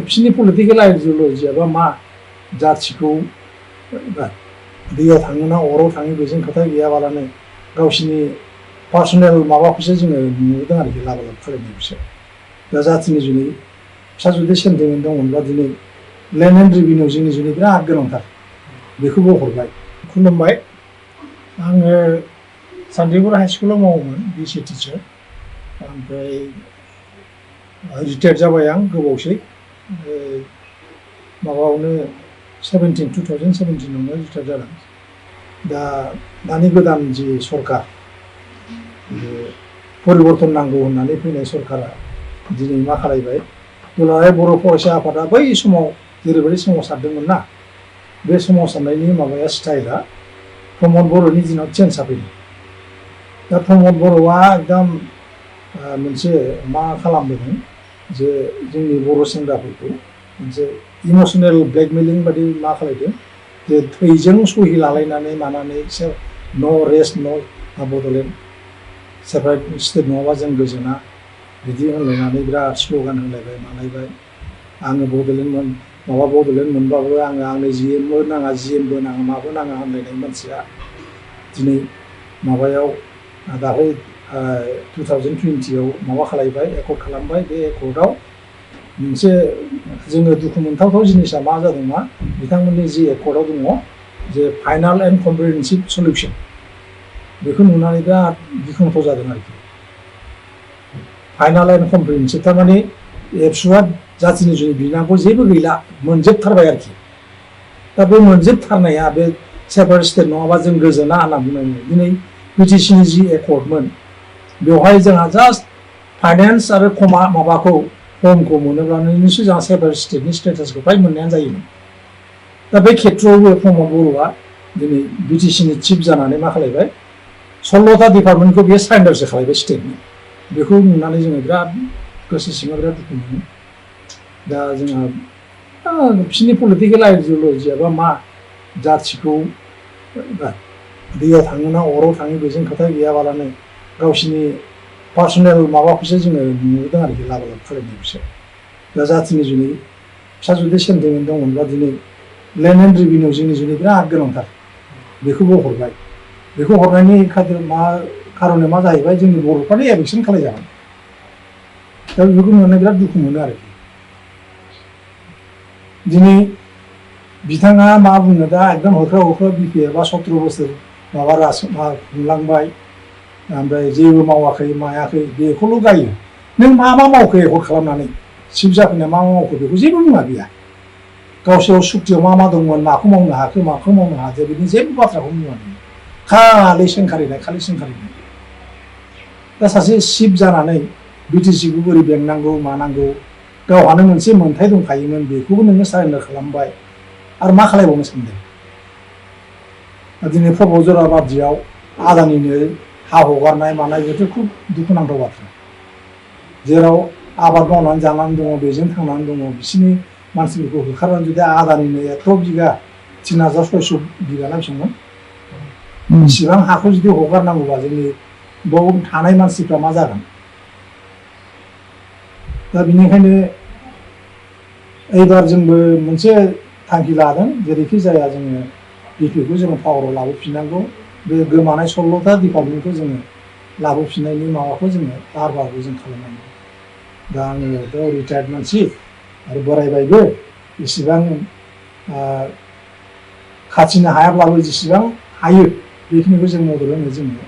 बिसोरनि पलिटिकेल आइडिय'लजिया बा मा जाथिखौ दैयाव थाङोना अराव थाङो बेजों खोथा गैयाबालानो गावसिनि पार्सनेल माबाखौसो जोङो नुदों आरोखि लाबा लाब फरायनायखौसो दा जाथिनि जुनै फिसा जुदि सेन्टिमेन्ट दंमोनब्ला दिनै लेन्ड एन्ड रेभिनिउ जोंनि जुनै बिराद गोनांथार बेखौबो हरबाय खुलुमबाय आङो सान्तिपुर हाइ स्कुलाव मावोमोन बिसि टिचार ओमफ्राय रिटायार्ड जाबाय आं गोबावसै माबायावनो 2017आवनो रिटायार्ड जादों दा दानि गोदान जि सरकार परिबर्तन नांगौ होननानै फैनाय सरकारा दिनै मा खालायबाय दुलाराय बर' फरायसा आफादा बै समाव जेरैबायदि सोमावसारदोंमोन ना बे सोमावसारनायनि माबाया स्टाइला प्रमद बर'नि दिनाव चेन्ज जाफैदों दा प्रमद बर'आ एकदम मोनसे मा खालामदों जे जोंनि बर' सेंग्राफोरखौ मोनसे इमसनेल ब्लेकमेलिं बादि मा खालायदों जे थैजों सहि लालायनानै मानानै न' रेस्ट न' बड'लेण्ड सेपारेट स्टेट नङाबा जों गोजोना बिदि होनलायनानै बिराद स्ल'गान होलायबाय मालायबाय आङो बड'लेण्ड मोनबाबो आंनो जिएमबो नाङा जिएमबो नाङा माबो नाङा होनलायनाय मानसिया दिनै माबायाव दाख्लै 2020आव माबा खालायबाय एकर्ड खालामबाय बे एकर्डआव मोनसे जोङो दुखु मोनथावथाव जिनिसा मा जादों मा बिथांमोननि जि एकर्डआव दङ जे फाइनाल एन्ड कमप्रिहेनसिभ सलिउसन बेखौ नुनानै बिराद गिख्रंथाव जादों आरोखि फाइनाल एन्ड कमप्रिहेनसिभ थारमाने एबसुआ जाथिनि जुनै बिनांगौ जेबो गैला मोनजोबथारबाय आरोखि दा बे मोनजोबथारनाया बे सेपारेट स्टेट नङाबा जों गोजोना होनना बुंनाय दिनै बिटिसिनि जि एकर्डमोन बेवहाय जोंहा जास्ट फाइनेन्स आरो माबाखौ फर्मखौ मोनोब्लानो निश्चय जोंहा सेपारेट स्टेटनि स्टेटासखौ फ्राय मोननायानो जायोमोन दा बे खेथ्रआवबो प्रमद बर'आ दिनै बिटिसिनि चिफ जानानै मा खालायबाय 16टा डिपार्टमेन्टखौ बेयो सारेन्डारसो खालायबाय स्टेटनि बेखौ नुनानै जोङो बिराद गोसो सिङाव बिराद दुखु मोनो दा जोंहा बिसोरनि पलिटिकेल आइडिय'लजिया बा मा जाथिखौ दैयाव थाङोना अराव थाङो बेजों खोथा गैयाबालानो गावसिनि पार्सनेल माबाखौसो जोङो नुदों आरोखि लाबा लाब फरायनायखौसो दा जाथिनि जुनै फिसा जुदि सेन्टिमेन्ट दंमोनब्ला दिनै लेन्ड एन्ड रेभिनिउ जोंनि जुनै बिराद गोनांथार बेखौबो हरबाय बेखौ हरनायनि खार'ना मा जाहैबाय जोंनि बर'फ्रानो एभेक्सन खालायजागोन दा बेफोरखौ नुनानै बिराद दुखु मोनो आरोखि दिनै बिथाङा मा बुङो दा एकदम होख्राव बिपिएफआ 17 बोसोर माबा खुंलांबाय ओमफ्राय जेबो मावाखै मायाखै बेखौल' गायो नों मा मावखो एकर्ड खालामनानै चिफ जाफैना मा मावखो बेखौ जेबो मुङा गैया गावसोर सुक्तियाव मा दंमोन माखौ मावनो हाखो माखौ मावनो हायाखै बिनि जेबो बाथ्राखौ बुङा खालि सोंखारिनाय दा सासे चिफ जानानै बिटिसिखौ बोरै बेंनांगौ मानांगौ गावहानो मोनसे मोन्थाय दंखायोमोन बेखौबो नोङो सारेन्डार खालामबाय आरो मा खालायबावनो सानदों दिनै प्रमद जरा बादियाव आदानिनो हा हगारनाय मानाय बेथ' खुब दुखुनांथाव बाथ्रा जेराव आबाद मावनानै जानानै दङ बेजों थांनानै दङ बिसोरनि मानसिफोरखौ होखारनानै जुदि आदानिनो 1 बिगा 3600 बिगा ना बेसेबांमोन इसिबां हाखौ जुदि हगारनांगौबा जोंनि बाव थानाय मानसिफ्रा मा जागोन दा बेनिखायनो एबार जोंबो मोनसे थांखि लादों जेरैखि जाया जोङो बिपिखौ जोङो पावाराव लाबोफिननांगौ बे गोमानाय 16टा डिपार्टमेन्टखौ जोङो लाबोफिननायनि माबाखौ जोङो लाहार फाहारखौ जों खालामनांगौ दा आङोथ' रिटायार्ड मानसि आरो बोरायबायबो इसेबां खाथिनो हायाब्लाबो जेसेबां हायो बेखिनिखौ जों मदद होनो जोङो